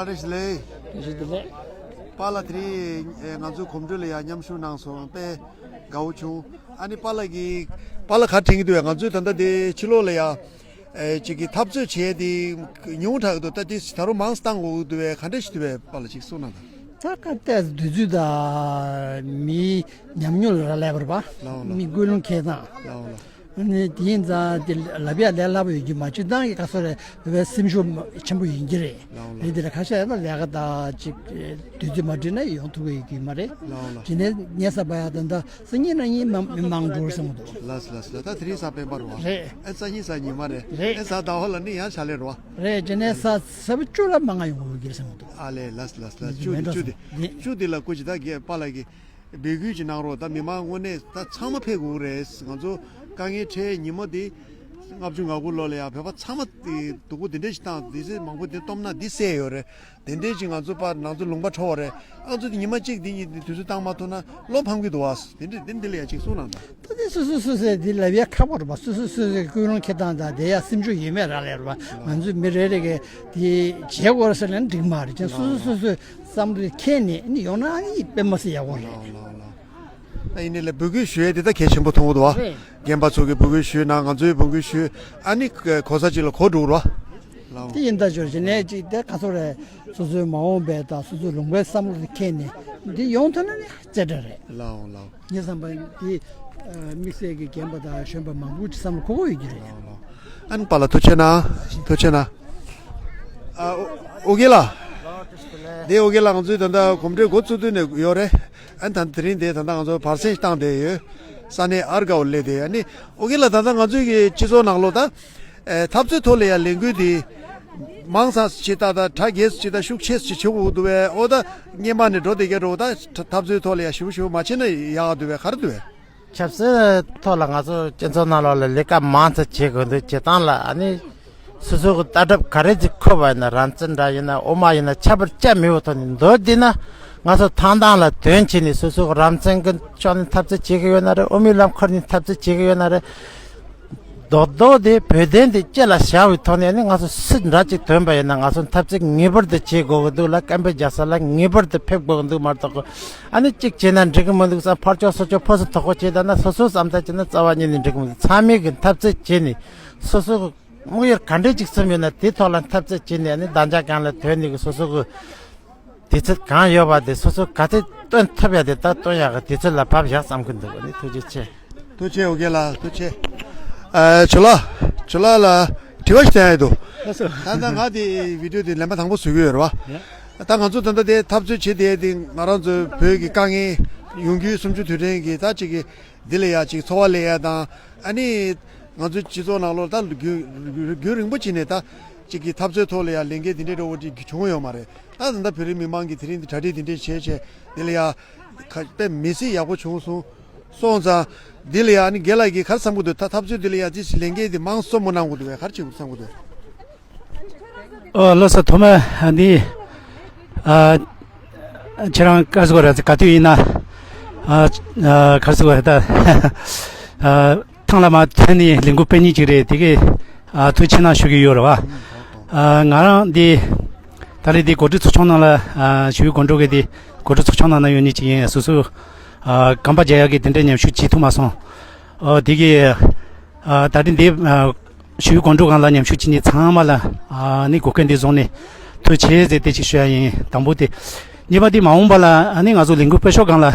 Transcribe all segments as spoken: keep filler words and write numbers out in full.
བཀྲ་ཤིས་བདེ་ལེགས། བཀྲ་ཤིས་བདེ་ལེགས། པཱ་ལགས་དེ་རིང་ཨེ་ང་ཚོའི་གོམ་བགྲོད་ལ་ཡང་མཉམ་ཞུགས་གནང་སོང་། དཔེ་དགའ་བོ་བྱུང་། ཨ་ནི་པཱ་ལགས་ཀྱིས་པཱ་ལགས་ག་རེ་དྲན་གྱི་འདུག་བས། ང་ཚོས་ད་ལྟ་དེ་ཕྱི་ལོགས་ལ་ཡང་ཨེ་ཅིག་གི་འཐབ་རྩོད་བྱས་ཏེ་ཉུང་དྲགས་འདུག་ད་དེ་ད་རུང་མང་བཏང་དགོས་འདུག་བས། ག་འདྲ་ཞིག་འདུག་བས། པཱ་ལགས་ཅིག་གསུངས་གནང་དང་། ད་ག་ཏེ་དུས་ཚོད་དང་མིའི་ཉམས་མྱོང་ལ་རག་ལས་པ་རེད་པ། ལའོ་ལའོ། མི་ཀུན་སློང་ཁེལ་སྟངས། ལའོ་ལའོ། ཨ་ནི་དེ་ཡིན་ཙང་དེ་ལབ་ཡ་ལས་སླ་པོ་ཡོད་རྒྱུ་མ། སྤྱིར་བཏང་གི་ཁ་སོ་རེ་བའི་སེམས་ཤུགས་ཆེན་པོ་ཡིན་གྱི་རེད། ལའོ་ལའོ། རེད། དེ་ལ་ཁ་ཤས་ལ་ལས་ཀ་དང་ཅིག་དུས་ཚོད་མ་འགྲིག་ན་ཡོང་ཐུབ་ཀྱི་ཡོད་རྒྱུ་མ་རེད། ལའོ་ལའོ། དེ་ནས་ཉལ་ས་བ་ཡ་ད་ལྟ་སང་ཉིན་གནངས་ཉིན་མ་མི་མང་འགྲོ་བསམ་གྱི་འདུག་ལགས་སོ་ལགས་སོ། ད་དེ་རིང་གཟའ་སྤེན་པ་རེད་བ། རེད། ཨེ་གཟའ་ཉི་གཟའ་ཉི་མ་རེད། རེད། ཨེ་གཟའ་ཟླ་བ་ལ་ནི་ཡང་ཕྱག་ལས་རེད་བ། རེད། དེ་ནས་གཟའ་གཟའ་པ་བཅུ་ལ་མང་ང་ཡོང་དགོས་ཀྱི་རེད་བསམ་གྱི་འདུག་ཨ་ལས། ལགས་སོ་ལགས་སོ་ལགས་སོ། བཅུ་དེ་བཅུ་དེ་བཅུ་དེ་ལ་སྐུ་མཁྱེན། ད་རྒན་པཱ་ལགས་ཀྱིས་འབོད་སྐུལ་ཅིག་གནང་རོགས། ད་མི་མང་དངོས་གནས་ད་ཚང་མ་ཕེབས་དགོས་རེད། ང་ཚོ་དཀའ་ངལ་འཕྲད་ཉིན་མོ་འདི་ལྔ་བཅུ་ང་དགུ་ལོ་ལ་ཡང་བོད་པ་ཚང་མ་དེ་སྡུག་པོ་འདི་འདྲ་ཞིག་བཏང་། དུས་ཚོད་མང་པོ་འདི་སྟོང་ན་འདི་གསལ་ཡོད་རེད། དེ་འདྲའི་ཅིག་ང་ཚོ་པར་ང་ཚོ་ལུང་པ་འཕྲོ་བ་རེད། ང་ཚོ་དེ་ཉི་མ་གཅིག་འདི་གཉིས་འདི་དུས་ཚོད་བཏང་མ་ཐུབ་ན་བློ་ཕམ་གྱི་འདུག་བ། དེ་འདྲ་དེ་འདི་ལ་ཡང་ཅིག་གསུང་གནང་དང་། ད་དེ་སོ་སོ་སོ་སོས་དེ་ལབ་ཡ་ཁག་པོ་རེད་པ། སོ་སོ་སོ་སོའི་ཀུན་སློང་འཁྱེར་སྟངས་དང་དེ་ཡ་སེམས་ཤུགས་ཡོད་མེད་རག་ལས་རེད་པ། ང་ཚོས་མི་རེ་རེ་གིས་དེ་བྱེད་དགོས་རེད་ཟེར་ལབ་ན་འགྲིག་མ་རེད། ཅང་སོ་སོ་སོ་སོའི་བསམ་བློ་འཁྱེར་ནས་ནི་ཡོང་ན་ཨ་ནི་དཔེ་མ་སྲིད་ཡག་པོ་རེད། ལའོ་ལའོ་ལའོ། ད་ཡིན་ནའི་ལས་འབོད་སྐུལ་ཞུ་ཡས་དེ་ད་གལ་ཆེན་པོ་མཐོང་གི་འདུག་བ། རེད། རྒན་པ་ཚོ་གིས་འབོད་སྐུལ་ཞུས་ན་ང་ཚོས་འབོད་སྐུལ་ཞུས། ཨ་ནི་གོ་ས་གཅིག་ལ་གོ་འགྲོ་གི་རེད་བ། ལའོ། དེ་ཡིན་ད་ཅོར་ཅི་ནས་ཅིག་དེ་ག་ཚོད་རེད། སོ་སོའི་མ་འོངས་པའི་དང་སོ་སོའི་ལུང་པའི་བསམ་བློ་དེ་འཁྱེར་ནས་འདི་ཡོང་ཐུབ་ན་ནི་རྩེ་གྲ་རེད། ལའོ་ལའོ། ངའི་བསམ་པ་འདི་དམིགས་བསལ་གྱི་རྒན་པ་དང་གཞོན་པ་མང་པོ་ཅིག་བསམ་བློ་འཁོར་གྱི་ཡོད་ཀྱི་རེད། ལའོ་ལའོ། ཨན་པཱ་ལགས་ཐུགས་རྗེ་གནང་། ཐུགས་རྗེ་གནང་། ཨ་ཨོ་ཨོ་རྒྱན་ལགས། འདི་ཨོ་རྒྱན་ལགས། ང་ཚོའི་ད་ལྟ་གོམ་བགྲོད་འགོ་བཙུགས་དུས་ནས་ཡོད་རེད། ཨན་ད་དེ་རིང་འདི་ད་ལྟ་ང་ཚོ་བར་གསེང་བཏང་བསྡད་ཡོད། ས་གནས་ཨར་དགའ་བོ་སླེབས་བསྡད་ཡོད། ཨ་ནི་ཨོ་རྒྱན་ལགས། ད་ལྟ་ང་ཚོའི་གི་སྤྱི་ཚོགས་ནང་ལོགས་ད་ཨེ་འཐབ་རྩོད་ཐོག་ལ་ཡང་ལས་འགུལ་འདི་མང་ཙམ་ཅིག་ད་ད་གྲ་རྒྱས་སུ་ཅིག་ད་ཤུགས་ཆེ་སུ་ཅིག་བྱེད་དགོས་འདུག་བས། ཨོ་ད་སྔོན་མ་ནས་འགྲོ་བསྡད་མཁན་འདྲ་བོ་ད་འཐབ་རྩོད་ཐོག་ལ་ཡང་ཞིབ་ཞིབ་མ་བྱས་ན་ཡག་འདུག་བས། ག་རེ་འདུག་བས། ཆབ་སྲིད་ཐོག་ལ་ང་ཚོ་སྤྱི་ཚོགས་ནང་ལོགས་ལ་ལས་ཀ་མང་ཙམ་བྱེད་དགོས་འདུག་བྱེད་སྟངས་ལ་ཨ་ནི་སོ་སོ་གི་ལྟ་གྲུབ་ག་རེ་ཅིག་འཁོར་བ་ཡིན་ན། རང་བཙན་འདྲ་ཡིན་ན་དབུ་མ་ཡིན་ན་ཁྱད་པར་ཅི་མེད་པའི་ཐོག་ནས་མདོར་བསྡུས་ན་ང་ཚོ་ཐང་ཐང་ལ་དོན་བྱས་ནས་སོ་སོ་གི་རང་བཙན་གྱི་ཕྱོགས་ནས་འཐབ་རྩོད་བྱེད་ཀྱི་ཡོད་ན་རེད། དབུ་མའི་ལམ་ཁུར་ནས་འཐབ་རྩོད་བྱེད་ཀྱི་ཡོད་ན་རེད། རྡོག་རྡོག་དེ་བོད་དོན་དེ་དཔྱད་ལ་བཞག་པའི་ཐོག་ནས་ནི་ང་ཚོ་སུ་འདྲ་ཅིག་ཐོན་པ་ཡིན་ན་ང་ཚོ་འཐབ་རྩོད་ངེས་པར་དུ་བྱེད་དགོས་ཀྱི་འདུག་ལ། སྐད་འབོད་རྒྱག་ས་ལ་ངེས་པར་དུ་ཕེབས་དགོས་ཀྱི་འདུག་མ་གཏོགས་ཨ་ནི་གཅིག་བྱས་ན་འགྲིག་གི་མི་འདུག་བསམ། ཕར་ཕྱོགས་ཚུར་ཕྱོགས་ཕོ་སུ་དོག་པོ་བྱས་བསྡད་ན་སོ་སོ་བསམ་ཚད་བྱས་ན་རྩ་བ་ཉིད་ནས་འགྲིག་གི་མི་འདུག་ཚང་མས་ཀྱི་འཐབ་རྩོད་བྱས་ནས་སོ་སོ་གི་དམིགས་ཡུལ་ག་འདྲས་ཅིག་བསམ་ཡོད་ན་དེའི་ཐོག་ལ་འཐབ་རྩོད་བྱས་ནས་ཨ་ནི་བདག་ཅག་སྒང་ལ་ཐོན་ནས་གི་སོ་སོ་གི་དུས་ཚོད་གང་ཡོད་པ་དེ་སོ་སོ་ག་ཚོད་བཏོན་ཐུབ་ཡ་དེ་ད་བཏོན་ཡག་གི་དུས་ཚོད་ལ་བབས་ཡག་བསམ་གི་འདུག་ཨ་ནི་ཐུགས་རྗེ་ཆེ། ཐུགས་རྗེ་ཆེ་ཨོ་རྒྱན་ལགས། ཐུགས་རྗེ་ཆེ། ཨ་ཇོ་ལགས། ཇོ་ལགས་ལ་དྲི་བ་ཞིག་བསྟན་ཡ་འདུག་ལགས་སོ། ད་ལྟ་ང་དེ་བི་ཌིའོ་དེ་ལན་པ་དང་པོ་བཟོ་གི་ཡོད་རེད་བ། ཡ། ད་ང་ཚོ་ད་ལྟ་དེ་འཐབ་རྩོད་བྱེད་བསྡད་དེ་ང་རང་ཚོའི་བོད་ཀྱི་དཀའ་ངལ་ཡོང་རྒྱུའི་གསུམ་བཅུ་དུས་དྲན་གྱི་ད་ཅིག་གི་འདི་ལ་ཡ་ཅིག་འཚོ་བ་ལས་ཡ་དང་། ཨ་ནི་ང་ཚོའི་སྤྱི་ཚོགས་ནང་ལོགས་ད་རྒྱུན་རྒྱུན་རིང་པོ་ཅིག་ནས་ད་ཅིག་གི་འཐབ་རྩོད་ཐོག་ལ་ཡ་ལས་འགན་དེ་འདྲའི་འདྲ་བོ་ཅིག་བྱུང་ཡོད་མ་རེད། ད་ད་ལྟ་བོད་རིགས་མི་མང་གིས་དེ་རིང་འདི་གྲ་སྒྲིག་དེ་འདྲས་བྱས་བྱས་འདི་ལ་ཡ་ཁ་དཔེ་མི་སྲིད་ཡག་པོ་བྱུང་སོང་། སོང་ཙང་འདི་ལ་ཡ་ཨ་ནི་རྒན་ལགས་ཀྱིས་ག་རེ་བསམ་གྱི་འདུག་ད་འཐབ་རྩོད་འདི་ལ་ཡ་ཅིག་ལས་འགན་དེ་མང་གཙོ་མོ་གནང་དགོས་འདུག་བས། ག་རེ་བྱེད་དགོས་བསམ་གྱི་འདུག་ཨོ་ལགས་སོ། ཐོག་མ་འདི་ཨ་ཁྱེད་རང་ག་རེ་ཟེར་དགོས་རེད། ག་དུས་ཡིན་ན་ཨ་ཨ་ག་རེ་ཟེར་དགོས་རེད། ད་ཨ་ཐང་ལ་མ་ཐོན་ནས་ལས་འགུལ་སྤེལ་མཁན་ཅིག་རེད། དེ་གི་ཨ་ཐུགས་རྗེ་ཆེ་གནང་ཞུ་གི་ཡོད་རེད་བ། ཨ་ང་རང་འདི་ད་རེས་འདི་གོ་སྒྲིག་ཚོགས་ཆུང་ནང་ལ་ཨ་ཞུ་བའི་སྒོ་འགྲོ་གི་འདི་གོ་སྒྲིག་ཚོགས་ཆུང་ནང་ན་ཡོད་མཁན་ཅིག་ཡིན། སོ་སོ་ཨ་རྐང་པ་རྒྱག་ཡག་གི་དེ་འདྲའི་མཉམ་ཞུགས་བྱེད་ཐུབ་མ་སོང་། ཨ་དེ་གི་ཨ་ད་རེས་འདི་ཨ་ཞུ་བའི་སྒོ་འགྲོ་སྒང་ལ་མཉམ་ཞུགས་བྱེད་མཁན་ཚང་མ་ལ་ཨ་ནི་གོ་སྐབས་འདི་བཟུང་ནས་ཐུགས་རྗེ་ཆེ་ཟེར་དེ་ཅིག་ཞུ་ཡ་ཡིན། དང་པོ་དེ། གཉིས་པ་དེ་མ་འོངས་པ་ལ་ཨ་ནི་ང་ཚོ་ལས་འགུལ་སྤེལ་ཕྱོགས་སྒང་ལ་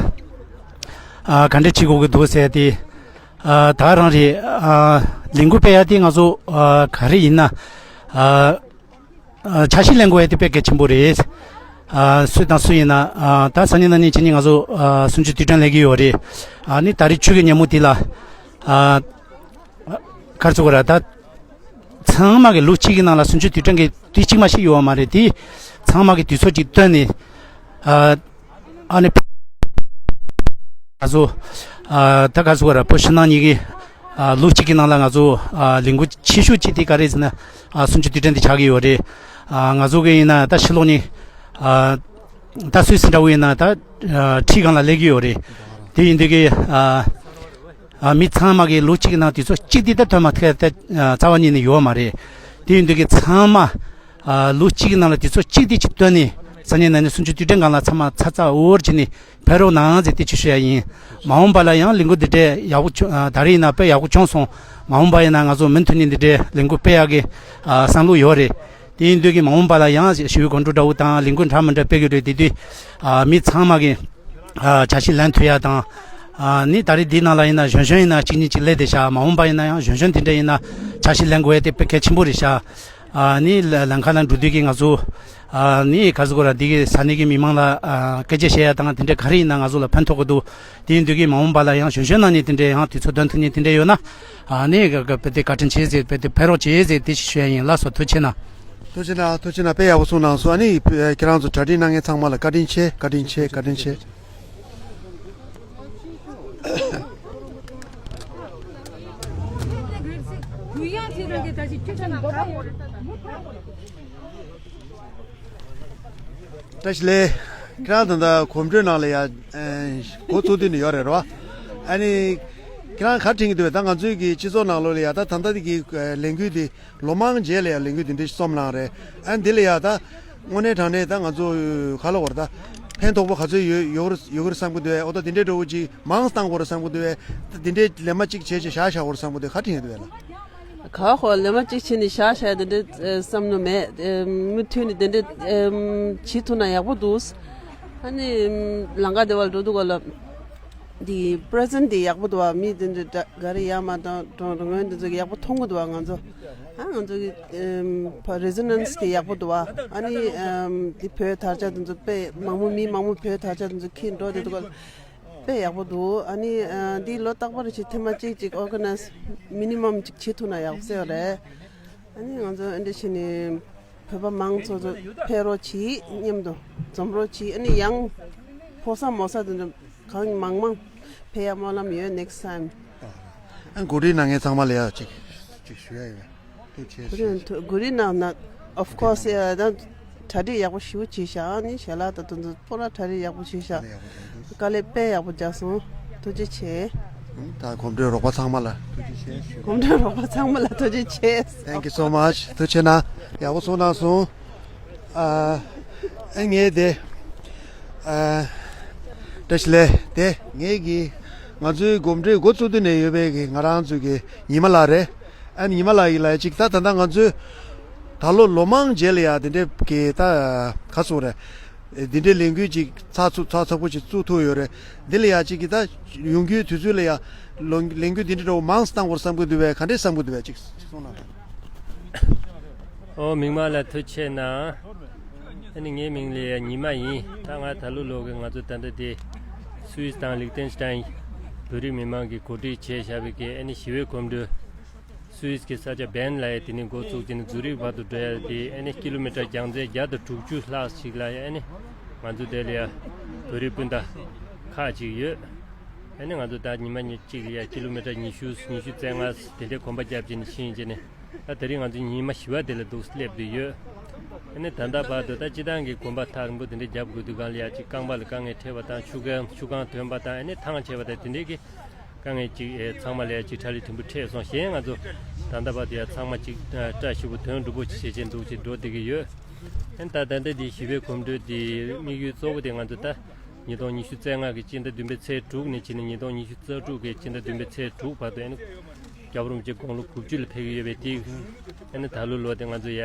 ཨ་ག་འདྲ་བྱེད་དགོས་ཀྱི་འདུག་ཟེར་དེ་ཨ་ད་རང་རེད། ཨ་ལས་འགུལ་སྤེལ་ཡ་དེ་ང་ཚོ་ཨ་ག་རེ་ཡིན་ན་ཨ་ཨ་ཆ་ཤས་ལེན་དགོས་ཡ་དེ་དཔེ་གལ་ཆེན་པོ་རེད། ཨ་སུ་དང་སུ་ཡིན་ན་ཨ་ད་སང་ཉིན་གནངས་ཉིན་ཕྱི་ཉིན་ང་ཚོ་ཨ་གསུམ་བཅུའི་དུས་དྲན་སླེབས་ཀྱི་ཡོད་རེད། ཨ་ནི་ད་རེས་ཆུ་གི་ཉིན་མོ་དེ་ལ་ཨ་ག་རེ་ཟེར་དགོས་རེད། ད་ཚང་མ་གི་ལོ་གཅིག་གི་ནང་ལ་གསུམ་བཅུའི་དུས་དྲན་གྱི་དུས་གཅིག་མ་ཞིག་ཡོད་པ་མ་རེད། དེ་ཚང་མ་གི་དུས་ཚོད་ཅིག་བཏོན་ནས་ཨ་ཨ་ནི་ང་ཚོ་ཨ་ད་ག་རེ་ཟེར་དགོས་རེད། བོད་ཕྱི་ནང་གཉིས་ཀྱི་ཨ་ལོ་གཅིག་གི་ནང་ལ་ང་ཚོ་ཨ་ལས་འགུལ་ཆེ་ཤོས་གཅིག་དེ་ག་རེ་ཟེར་ན་ཨ་གསུམ་བཅུའི་དུས་དྲན་དེ་ཆགས་ཀྱི་ཡོད་རེད། ཨ་ང་ཚོ་གི་ཡིན་ན་ད་ཕྱི་ལོགས་ནས་ཨ་ད་སུད་སི་འདྲ་བོ་ཡིན་ན་ད་ཨ་ཁྲིའི་སྒང་ལ་སླེབས་ཀྱི་ཡོད་རེད། དེ་ཡིན་དུས་ཀྱི་ཨ་ཨ་མི་ཚང་མ་གི་ལོ་གཅིག་གི་ནང་དུས་ཚོད་གཅིག་དེ་ད་ཐོན་མ་ཐུབ་ཡ་ད་ཨ་རྩ་བ་ཉིད་ནས་ཡོད་མ་རེད། དེ་ཡིན་དུས་ཀྱི་ཚང་མ་ ཨ་ལོ་གཅིག་གི་ནང་ལ་དུས་ཚོད་གཅིག་དེ་གཅིག་བཏོན་ནས་ས་གནས་ན་ནས་གསུམ་བཅུ་དུས་དྲན་སྒང་ལ་ཚང་མ་ཚ་ཚ་འུར་འུར་བྱས་ནས་ཕེབས་རོགས་གནང་ཟེར་དེ་ཅིག་ཞུ་ཡ་ཡིན། མ་འོངས་པ་ལ་ཡང་ལས་འགུལ་འདི་འདྲའི་ཡག་པོ་བྱུང་། ཨ་ད་རེས་ཡིན་ན་དཔེ་ཡག་པོ་བྱུང་སོང་། མ་འོངས་པ་ཡིན་ན་ང་ཚོ་མུ་མཐུད་ནས་འདི་འདྲའི་ལས་འགུལ་སྤེལ་ཡག་གི་ཨ་བསམ་བློ་ཡོད་རེད། དེ་ཡིན་དུས་ཀྱི་མ་འོངས་པ་ལ་ཡང་ཞི་བའི་དགོང་དྲོ་འདྲ་བོ་དང་ལས་འགུལ་འདྲ་མི་འདྲ་སྤེལ་གྱི་རེད། དེ་དུས་ཨ་མི་ཚང་མ་གི་ཨ་ཆ་ཤས་ལེན་ཐུབ་ཡ་དང་། ཨ་ནི་ད་རེས་འདི་ནང་ལ་ཡིན་ན་གཞོན་གཞོན་ཡིན་ན་གཅིག་གཉིས་གཅིག་སླེབས་བསྡད་ཤག། མ་འོངས་པ་ཡིན་ན་ཡང་གཞོན་གཞོན་དེ་འདྲ་ཡིན་ན་ཆ་ཤས་ལེན་དགོས་ཡ་དེ་དཔེ་གལ་ཆེན་པོ་རེད་ཤག། ཨ་ནི་ལ་ལམ་ཁ་ལ་འགྲོ་དུས་ཀྱི་ང་ཚོ་ཨ་ནི་ག་ཟེར་དགོས་ར། འདི་གི་ས་གནས་ཀྱི་མི་མང་ལ་ཨ་སྐད་ཆ་བཤད་ཡ་དང་དེ་འདྲ་ག་རེ་ཡིན་ན་ང་ཚོ་ལ་ཕན་ཐོགས་ཀྱི་འདུག། དེ་ཡིན་དུས་ཀྱི་མ་འོངས་པ་ལ་ཡང་གཞོན་གཞོན་ནང་ནས་དེ་འདྲ་ཡང་དུས་ཚོད་འདོན་ཐུབ་མཁན་དེ་འདྲ་ཡོད་ན་ཨ་ནི་ག་ག་དཔེ་དེ་བཀའ་དྲིན་ཆེ་ཟེར། དཔེ་དེ་ཕེབས་རོགས་བྱེད་ཟེར་དེ་ཞུ་ཡ་ཡིན། ལགས་སོ། ཐུགས་རྗེ་གནང་། ཐུགས་རྗེ་གནང་། ཐུགས་རྗེ་གནང་། དཔེ་ཡག་པོ་གསུངས་གནང་སོང་། ཨ་ནི་ཁྱེད་རང་ཚོ་གྲ་སྒྲིག་གནང་མཁན་ཚང་མ་ལ་བཀའ་དྲིན་ཆེ། བཀའ་དྲིན་ཆེ། བཀའ་དྲིན་ཆེ། བཀྲ་ཤིས་བདེ་ལེགས། ཁྱེད་རང་ད་ལྟ་གོམ་བགྲོད་ནང་ལ་ཡ་འགོ་བཙུགས་དུས་ནས་ཡོད་རེད་རོ། ཨ་ནི་ཁྱེད་རང་ག་རེ་དྲན་གྱི་འདུག་པས། ད་ང་ཚོའི་གི་སྤྱི་ཚོགས་ནང་ལོགས་ལ་ཡ་ད་ད་ལྟ་གི་ལས་འགུལ་འདི་ལོ་མང་རྗེས་ལ་ཡང་ལས་འགུལ་འདི་འདྲ་ཞིག་རྩོམ་གནང་རེད། ཨ་འདི་ལ་ཡང་ད་དངོས་གནས་དྲང་གནས་ད་ང་ཚོ་ག་ལ་བར་ད་ཕན་ཐོགས་པོ་ག་ཚོད་ཡོད་ཡོད་རེད་ཡོད་རེད་བསམ་གི་འདུག་ཨེ། འོ་ད་འདི་འདྲའི་འདྲ་བོ་ཅིག་མང་བཏང་དགོས་རེད་བསམ་གི་འདུག་ཨེ། ད་འདི་འདྲའི་ལས་མ་གཅིག་བྱས་བྱས་བཞག་བཞག་དགོས་རེད་བསམ་གི་འདུག། ག་དྲན་ཡོད་འདུག་ཨེ་ལ། ག་ཧོ་ལས་མ་གཅིག་བྱས་ནས་བཞག་བཞག་འདི་འདྲའི་བསམ་ནོ་མེད། མུ་མཐུད་ནས་འདི་འདྲའི་བྱེད་ཐུབ་ན་ཡག་པོ་འདུག། ཨ་ནི་ལམ་ཁ་བདེ་བར་འགྲོ་འདུག་ག་ལ། འདི་པི་རི་ཛེན་ཊི་འདི་ཡག་པོ་འདུག་བ། མི་འདི་འདྲ་ག་རེ་ཡར་མར་དང་གྲོང་རོང་ངན་འདི་ཚོ་ཡག་པོ་མཐོང་གི་འདུག་བ། ང་ཚོ་ཨ་ང་ཚོ་གི་ཨམ་ཕ་རེ་ཟོ་ནན་སི་དེ་ཡག་པོ་འདུག་བ། ཨ་ནི་ཨམ་འདི་བོད་དར་ཆ་འདི་ཚོ་དཔེ་མང་པོ་མི་མང་པོ་བོད་དར་ཆ་འདི་ཚོ་འཁྱེར་འགྲོ་བསྡད་འདུག་ག་དཔེ་ཡག་པོ་འདུག། ཨ་ནི་ཨ་འདི་ལོ་རྟག་པར་ཅིག་ཐེངས་མ་གཅིག་ཅིག་ཨོར་ག་ནའི་ཛི་མི་ནི་མམ་ཅིག་བྱེད་ཐུབ་ན་ཡག་པོ་ཟེར་བ་རེད། ཨ་ནི་ང་ཚོ་ཨ་འདྲ་བྱས་ནས་བོད་པ་མང་ཚོགས་ཚོ་ཕེབས་རོགས་གྱིས། མཉམ་དུ་འཛོམས་རོགས་གྱིས། ཨ་ནི་ཡང་ཕོ་གསར་མོ་གསར་དེ་ཚོ་གང་མང་མང་ཕེབས་ཡ་སྨོན་ལམ་ཡོད། ནེག་སི་ཊའིམ། ཨ་གོ་སྒྲིག་གནང་མཁན་ཚང་མ་ལ་ཡ་ཅིག་ཅིག་ཞུ་ཡ་ཡོད། ཐུགས་རྗེ་ཆེ། གོ་སྒྲིག་གནང་ན་of course ཡ་ད་གྲ་སྒྲིག་ཡག་པོ་ཞེ་པོ་བྱས་ཤག། ཨ་ནི་ཞལ་ལག་དང་དེ་ཚོ་སྤོ་ར་གྲ་སྒྲིག་ཡག་པོ་བྱས་ཤག། དཀའ་ལས་དཔེ་ཡག་པོ་རྒྱག་སོང་། ཐུགས་རྗེ་ཆེ། ད་གོམ་བགྲོད་རོགས་པ་ཚང་མ་ལ་ཐུགས་རྗེ་ཆེ། གོམ་བགྲོད་རོགས་པ་ཚང་མ་ལ་ཐུགས་རྗེ་ཆེ། Thank you so much. ཐུགས་རྗེ་གནང་། ཡག་པོ་གསུངས་གནང་སོང་། ཨ་ཨ་ངས་དེ་ཨ་བཀྲ་ཤིས་བདེ་ལེགས། དེ་ངས་གི་ང་ཚོའི་གོམ་བགྲོད་འགོ་བཙུགས་དུས་ནས་ཡོད་པའི་གི་ང་རང་ཚོའི་གི་ཉི་མ་ལགས་རེད། ཨ་ནི་ཉི་མ་ལགས་ཡིན་ལ་ཅིག་ད་ད་ལྟ་ང་ཚོས་ད་ལོ་ལོ་མང་རྗེས་ལ་ཡ་དེ་འདྲའི་གི་ད་ག་སོང་རེད། འདི་འདྲའི་ལས་འགུལ་ཅིག་ཚགས་ཚུད་ཚགས་ཚུད་པོ་ཅིག་བཙུགས་ཐུབ་ཡོད་རེད། འདི་ལ་ཡ་ཅིག་གི་ད་ཡོང་རྒྱུའི་དུས་ཚོད་ལ་ཡ་ལོ་ལས་འགུལ་འདི་འདྲ་འདྲ་བོ་མང་ཙམ་བཏང་དགོས་བསམ་གི་འདུག་བས། ག་འདྲས་བསམ་གི་འདུག་བས། ཅིག་ཅིག་གསུངས་ན། ཨོ་མིག་དམར་ལགས་ཐུགས་རྗེ་གནང་། ཨ་ནི་ངའི་མིང་ལ་ཡ་ཉི་མ་ཡིན། ད་ང་ད་ལོ་ལོ་གི་ང་ཚོ་ད་ལྟ་དེ་སུད་སི་དང་ལིག་ཏེན་སི་ཏན་བོད་རིགས་མི་མང་གིས་གོ་སྒྲིག་བྱས་བཞག་པའི་གི་ཨ་ནི་ཞི་བའི་གོམ་བགྲོད། སུད་སི་གི་ས་ཆ་བན་ལ་ཡ་དེ་ནས་འགོ་བཙུགས་དེ་ནས་ཛུ་རིག་བར་དུ་འགྲོ་ཡ་དེ་ཨ་ནི་ཀི་ལོ་མི་ཊར་བརྒྱ་ཚད་བརྒྱ་དང་དྲུག་ཅུ་ལྷག་ཞིག་ལ་ཡ་ཨ་ནི་ང་ཚོ་དེ་ལ་ཡ་བོད་རིགས་སྤུན་ཟླ་ཁག་ཅིག་ཡོད། ཨ་ནི་ང་ཚོ་ད་ཉི་མ་གཅིག་ལ་ཡ་ཀི་ལོ་མི་ཊར་ཉི་ཤུ་ཉི་ཤུ་རྩ་ལྔ་དེ་འདྲའི་གོམ་པ་བརྒྱབ་བྱས་ནས་ཕྱིན་བྱས་ནས་ད་དེ་རིང་ང་ཚོ་ཉི་མ་བཞི་པ་དེ་ལ་འདུག་སླེབས་བསྡད་ཡོད། ཨ་ནི་ད་ལྟ་བར་དུ་ད་སྤྱི་བཏང་གི་གོམ་པ་ཐག་རིང་པོ་དེ་འདྲ་བརྒྱབ་དགོས་དུས་སྒང་ལ་ཡ་ཅིག་རྐང་པ་ལ་དཀའ་ངལ་འཕྲད་པ་དང་ཆུ་ཁང་ཆུ་ཁང་ཐོན་པ་དང་ཨ་ནི་ཐང་ཆད་པ་དང་དེ་འདྲའི་གི་དཀའ་ངལ་ཅིག་ཨེ་ཚང་མ་ལ་ཡ་ཅིག་ཁྲ་ལི་ཐིམ་པོ་འཕྲད་སོང་། གཞན་ང་ཚོ་ད་ལྟ་བར་དུ་ཡ་ཚང་མ་ཅིག་ཨ་བཀྲ་ཤིས་པོ་དོན་འགྲུབ་པོ་ཅིག་བྱེད་བྱེད་འདུག་ཅིག་འགྲོ་བསྡད་ཀྱི་ཡོད། ཨ་ནི་ད་ད་ལྟ་འདི་ཞི་བའི་གོམ་བགྲོད་འདི་དམིགས་ཡུལ་གཙོ་བོ་དེ་ང་ཚོ་ད་ཉིས་སྟོང་ཉི་ཤུ་རྩ་ལྔ་གི་སྤྱི་ཟླ་བདུན་པའི་ཚེས་དྲུག་ནས་བྱས་ནས་ཉིས་སྟོང་ཉི་ཤུ་རྩ་དྲུག་གི་སྤྱི་ཟླ་བདུན་པའི་ཚེས་དྲུག་བར་དུ་ཨ་ནི་སྐྱབས་རོམ་གྱི་དགུང་ལོ་དགུ་བཅུ་ལ་ཕེབས་ཀྱི་ཡོད་པས་དེ་ཨ་ནི་ད་ལོ་ལོ་དེ་ང་ཚོ་ཡ་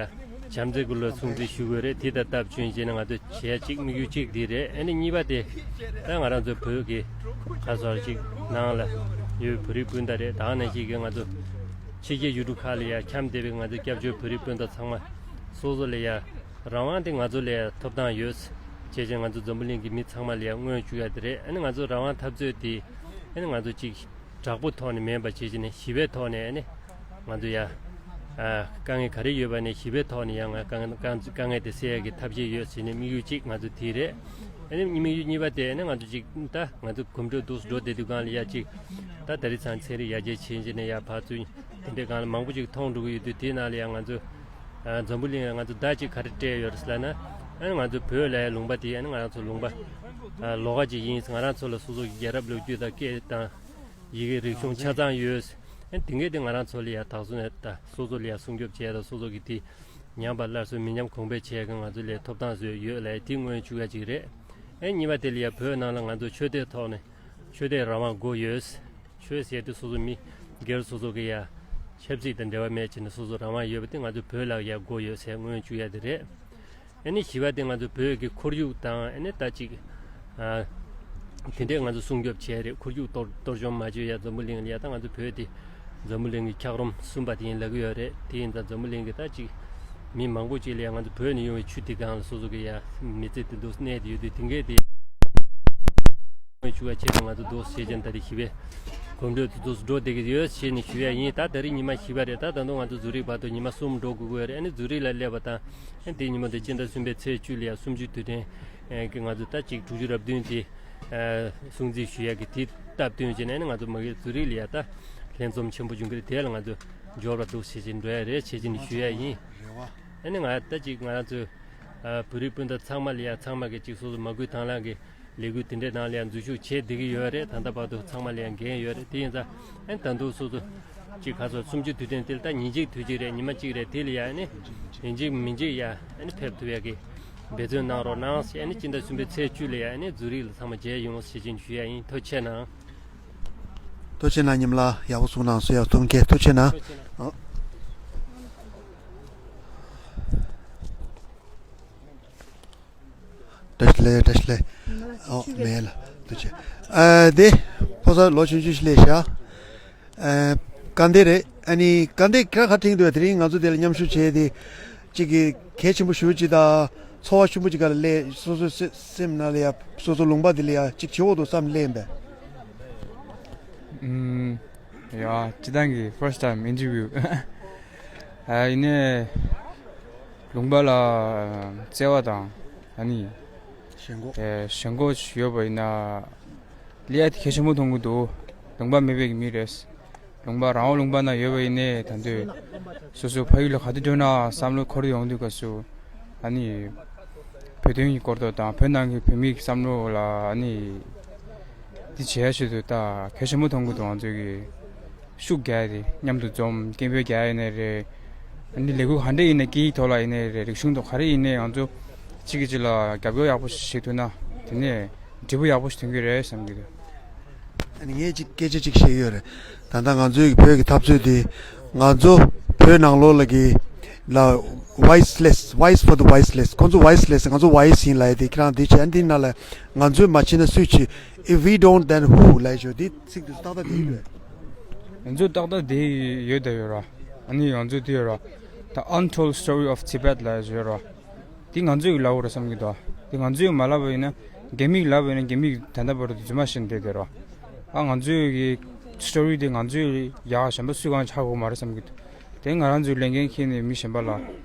བྱམས་བརྩེ་གི་ལོ་སྲུང་བརྩི་ཞུ་དགོས་རེད། དེ་དང་སྟབས་བསྟུན་བྱས་ནས་ང་ཚོ་བྱེད་ཡ་གཅིག་དམིགས་ཡུལ་གཅིག་འདི་རེད། ཨ་ནི་གཉིས་པ་དེ་ད་ང་རང་ཚོ་བོད་ཀྱི་ཁ་སོར་ཅིག་ནང་ལ་ཡོད་བོད་རིགས་སྤུན་ཟླ་རེད། ད་ག་ནང་བཞིན་གྱི་ང་ཚོ་ཕྱི་རྒྱལ་ཡུལ་གྲུ་ཁག་ལ་ཡ་འཁྱམས་བསྡད་པའི་ང་ཚོ་སྐྱབས་བཅོལ་བོད་རིགས་སྤུན་ཟླ་ཚང་མ་སོ་སོ་ལ་ཡ་རང་དབང་དེ་ང་ཚོ་ལ་ཡ་ཐོབ་ཐང་ཡོད། བྱས་ཙང་ང་ཚོ་འཛམ་བུ་གླིང་གི་མི་ཚང་མ་ལ་ཡ་མངོན་བཅུག་ཡ་དེ་རེད། ཨ་ནི་ང་ཚོ་རང་དབང་འཐབ་རྩོད་དེ་ཨ་ནི་ང་ཚོ་གཅིག་དྲག་པོ་ཐོག་ནས་མིན་པ་བྱས་ཙང་ནས་ཞི་བའི་ཐོག་ནས་ཨ་ནི་ང་ཚོ་ཡ་ཨ་དཀའ་ངལ་ག་རེ་ཡོད་པ་ནས་ཞི་བའི་ཐོག་ནས་ཡ་ང་དཀའ་ངལ་དཀའ་ངལ་དེ་སེལ་ཡ་གི་ཐབས་ཤེས་ཡོད་ཟེར་ནས་དམིགས་ཡུལ་གཅིག་ང་ཚོ་དེ་རེད། ཨ་ནི་དམིགས་ཡུལ་གཉིས་པ་དེ་ཨ་ནི་ང་ཚོ་གཅིག་ད་ང་ཚོ་གོམ་བགྲོད་འདུག་འགྲོ་བསྡད་དུས་སྒང་ལ་ཡ་གཅིག་ད་ད་རེས་ཚང་ཚན་རིག་ཡར་རྒྱས་ཕྱིན་ཅི་ནས་ཡ་ཕར་ཚུར་དེ་འདྲའི་སྒང་ལ་མང་པོ་ཅིག་མཐོང་འགྲོ་གི་ཡོད་དུས་དེའི་ནང་ལ་ཡང་ང་ཚོ་ཨ་འཛམ་བུ་གླིང་ལ་ང་ཚོ་བརྡ་ཅིག་ག་རེ་སྤྲད་ཡོད་རེད་ཟེར་ལབ་ན། ཨ་ནི་ང་ཚོ་བོད་ལ་ཡང་ལུང་པ་དེ་ཨ་ནི་ང་རང་ཚོ་ལུང་པ་ཨ་ལོགས་ཀ་ཅིག་ཡིན། ང་རང་ཚོ་ལ་སོ་སོ་གི་རྒྱལ་རབས་ལོ་རྒྱུས་དང་སྐད་དང་ཡི་གེ་རིག་གཞུང་ཆ་ཚང་ཡོད། ཨ་ནི་དེ་འདྲའི་དེ་ང་རང་ཚོ་ལ་ཡང་དག་སོ་ནས་ད་སོ་སོ་ལ་ཡང་སྲུང་སྐྱོབ་བྱས་དང་སོ་སོ་གི་དེ་ ཉམས་པ་སླར་གསོ་མི་ཉམས་གོང་འཕེལ་བྱེད་མཁན་ང་ཚོ་ལ་ཐོབ་ཐང་བཟོས་ཡོད་ལ། དེ་སྔོན་བཅུག་ཡ་ཅིག་རེད། ཨེ་གཉིས་པ་དེ་ལ་ཡ་བོད་ནང་ལ་ང་ཚོ་ཆོས་དད་ཐོག་ནས་ཆོས་དད་རང་དབང་དགོས་ཡོད། ཆོས་ཟེར་དུས་སོ་སོ་མི་སྒེར་སོ་སོ་གི་ཡ་ཆབ་སྲིད་དང་འབྲེལ་བ་མེད་ཅེས་ནས་སོ་སོ་རང་དབང་ཡོད་པ་དེ་ང་ཚོ་བོད་ལ་ཡ་དགོས་ཡོད་ཟེར་སྔོན་བཅུག་ཡ་དེ་རེད། ཨ་ནི་བཞི་པ་དེ་ང་ཚོ་བོད་ཀྱི་ཁོར་ཡུག་དང་ཨ་ནི་ད་ཅིག་ཨ་དེ་འདྲས་ང་ཚོ་སྲུང་སྐྱོབ་བྱས་རེད། ཁོར་ཡུག་གཏོར་གཏོར་བཅོམ་མ་བྱོས་ཡ། འཛམ་བུ་གླིང་ལ་ཡ་ད་ང་ཚོ་བོད་དེ་འཛམ་བུ་གླིང་གི་འཁྱགས་རོམ་གསུམ་པ་དེ་ཡིན་ལབ་ཀྱི་ཡོད་རེད། དེ་ཡིན་ཙང་འཛམ་བུ་གླིང་གི་ད་ཅིག་མི་མང་པོ་ཅིག་ལ་ཡ་ང་ཚོ་བོད་ནས་ཡོང་བའི་ཆུ་དེ་སྒང་ལ་སོ་སོ་གི་ཡ་མི་ཚེ་དེ་འདུག་གནས་དེ་ཡོད་དུས་དེ་འགས་དེ་ཆུ་བ་ཆེ་ཙང་ང་ཚོ་འདུག་ཟེར་བྱས་ད་དེ་བཞི་པའི་གོམ་བགྲོད་དེ་འདུག་འགྲོ་བསྡད་ཀྱི་ཡོད་ཞེས་ནས་ཞུ་ཡ་ཡིན། ད་ད་རེས་ཉི་མ་བཞི་པ་རེད། ད་ད་དུང་ང་ཚོ་ཛུ་རིག་བར་དུ་ཉི་མ་གསུམ་འགྲོ་དགོས་ཀྱི་ཡོད་རེད། ཨ་ནི་ཛུ་རིག་ལ་སླེབས་པ་དང་ཨ་ནི་དེའི་ཉིན་མོ་དེ་སྤྱི་ཟླ་གསུམ་པའི་ཚེས་བཅུ་ལ་ཡ་གསུམ་བཅུའི་དུས་དྲན་གྱི་ང་ཚོ་ད་ཅིག་དྲུག་ཅུ་རེ་བདུན་དེ་སྲུང་བརྩི་ཞུ་ཡ་གི་དེ་སྟབས་བསྟུན་བྱས་ནས་ཨ་ནི་ང་ཚོ་མ་གི་ཛུ་རིག་ལ་ཡ་ད་ལྷན་འཛོམས་ཆེན་པོ་བྱུང་གི་རེད། དེ་ལ་ང་ཚོ་འབྱོར་བ་འདུག་ཞེས་བྱས་འགྲོ་ཡ་རེད་ཞེས་བྱས་ནས་ཞུ་ཡ་ཡིན། ཨ་ནི་ང་ད་ཅིག་ང་ཚོ་བོད་རིགས་སྤུན་ཟླ་ཚང་མ་ལ་ཡ་ཚང་མ་གི་ཅིག་སོ་སོ་མ་སྐུལ་དང་བླངས་ཀྱི་ལས་འགུལ་དེ་འདྲའི་ནང་ལ་ཡང་འཛུལ་ཞུགས་བྱས་བསྡད་ཀྱི་ཡོད་རེད། ད་ལྟ་བར་དུ་ཚང་མ་ལ་ཡང་འགན་ཡོད་རེད། དེ་ཡིན་ཙང་ཨ་ནི་ད་དུང་སོ་སོ་གཅིག་ཁ་སོ་སུམ་ཅུ་དུས་དྲན་དེ་ལ་ད་ཉིན་གཅིག་དུས་གཅིག་རེད། ཉི་མ་གཅིག་རེད། དེ་ལ་ཡང་ཨ་ནི་ཡིན་གཅིག་མིན་གཅིག་ཡང་ཨ་ནི་ཕེབས་ཐུབ་ཡ་གི་འབད་བརྩོན་གནང་རོགས་གནང་ཞེས། ཨ་ནི་སྤྱི་ཟླ་གསུམ་པའི་ཚེས་བཅུ་ལ་ཡང་ཨ་ནི་ཛུ་རིག་ལ་ཚང་མ་མཇལ་ཡོང་ཞེས་བྱས་ཞུ་ཡ་ཡིན། ཐུགས་རྗེ་ཆེ་གནང་། ཐུགས་རྗེ་ཆེ་གནང་། ཉིམ་ལགས་ཡག་པོ་གསུངས་གནང་སོང་། ཡག་ཐུགས་རྗེ་ཆེ། ཐུགས་རྗེ་ཆེ་གནང་། ཐུགས་རྗེ་ཆེ་གནང་། ཨོ། བཀྲ་ཤིས་བདེ་ལེགས། བཀྲ་ཤིས་བདེ་ལེགས། ཨོ་མེད་ལ་ཐུགས་རྗེ་ཆེ། ཨ་དེ་ཕོ་གསར་ལོ་ཆུང་ཆུང་ཞིག་སླེབས་ཤག་ཨ་དཀའ་ལས་རེད། ཨ་ནི་དཀའ་ལས་ཁྱེད་རང་ག་ཐེངས་འདུག་དེ་རིང་ང་ཚོ་དེ་ལ་མཉམ་ཞུགས་བྱས་ཏེ་གཅིག་གི་གལ་ཆེན་པོ་ཞུ་ཅིག་དང་ཚོར་བ་ཆེན་པོ་ཅིག་ག་ལ་སླེབས། སོ་སོའི་སེམས་ནང་ལ་ཡ་སོ་སོ་ལུང་པ་དེ་ལ་ཡ་གཅིག་བྱེད་འོག་ཏུ་བསམ་སླེབས་པས། ཨུམ། ཡ། སྤྱི་བཏང་གི་first time interview ཨ་ཡིན་ནའི་ལུང་པ་ལ་བརྩེ་བ་དང་ཨ་ནི་ཞེན་ཁོག་ཨེ་ཞེན་ཁོག་ཡོད་པ་ཡིན་ན་ལས་ཡ་དེ་གལ་ཆེན་པོ་མཐོང་གི་འདུག་ལུང་པ་མེད་པའི་མི་རེད། ལུང་པ་རང་དབང་ལུང་པ་ན་ཡོད་པ་ཡིན་ནའི་ད་འདོད་སོ་སོ་ཕ་ཡུལ་ལ་ག་དུས་འགྲོ་ན་བསམ་བློ་འཁོར་ཡོང་དུས་སྐབས་སུ་ཨ་ནི་བོད་དོན་གྱི་སྐོར་དུ་དང་བོད་ནང་གི་བོད་མི་གི་བསམ་བློ་ལ་ཨ་ནི་འདི་བྱས་ཆེད་དུ་ད་གལ་ཆེན་པོ་མཐོང་གི་འདུག་ང་ཚོའི་གི་ཤུགས་རྒྱག་ཡ་དེ་མཉམ་དུ་འཛོམས། སྐད་འབོད་རྒྱག་ཡ་ཡིན་ནའི་རེད། ཨ་ནི་ལས་འགུལ་ག་འདྲ་ཡིན་ནའི་སྐད་ཡིག་ཐོག་ལ་ཡིན་ནའི་རེད། རིག་གཞུང་ཐོག་ག་རེ་ཡིན་ནའི་ང་ཚོ་གཅིག་གིས་གཅིག་ལ་རྒྱབ་སྐྱོར་ཡག་པོ་ཞིག་བྱེད་ཐུབ་ན་དེ་ནས་འབྲས་བུ་ཡག་པོ་ཞིག་ཐོན་གྱི་རེད་བསམ་གྱི་འདུག་ཨ་ནི་ངས་ཅིག་སྐད་ཆ་ཅིག་བཤད་ཡོད་རེད། ད་ལྟ་ང་ཚོའི་བོད་ཀྱི་འཐབ་རྩོད་དེ་ང་ཚོ་བོད་ནང་ལོགས་ལ་གི་ལ་voiceless, voice for the voiceless. ཁོང་ཚོ་voiceless, ང་ཚོ་voice ཡིན་ལབ་ཡ་དེ་ཁྱེད་རང་འདི་བྱས། ཨ་འདི་ནང་ལ་ང་ཚོས་མ་བྱས་ན་སུས་བྱེད། If we don't, then who? ལབ་ཡ་ཞོ་འདི་ཚིག་དེ་ཏག་ཏག་འདི་ཡོད། ང་ཚོ་ཏག་ཏག་འདི་ཡོད་ད་ཡོད་ར། ཨ་ནི་ང་ཚོ་འདི་ཡོད་ར། The Untold Story of Tibet ལབ་ཡ་ཡོད་ར། འདི་ང་ཚོས་ལབ་དགོས་རེད་བསམ་གྱི་འདུག་འདི་ང་ཚོས་མ་ལབ་པ་ཡིན་ན་རྒྱ་མིས་ལབ་པ་ཡིན་ན་རྒྱ་མིས་ད་ལྟ་བར་དུ་རྫུན་མ་བཤད་བསྡད་དེ་རོ། ཨ་ང་ཚོའི་གི་story དེ་ང་ཚོས་ཡག་གཞན་པ་སུས་གང་ཧ་གོ་མ་རེད་བསམ་གྱི་འདུག་དེ་ང་རང་ཚོའི་ལས་འགན་འཁྱེར་ནས་མི་གཞན་པ་ལ་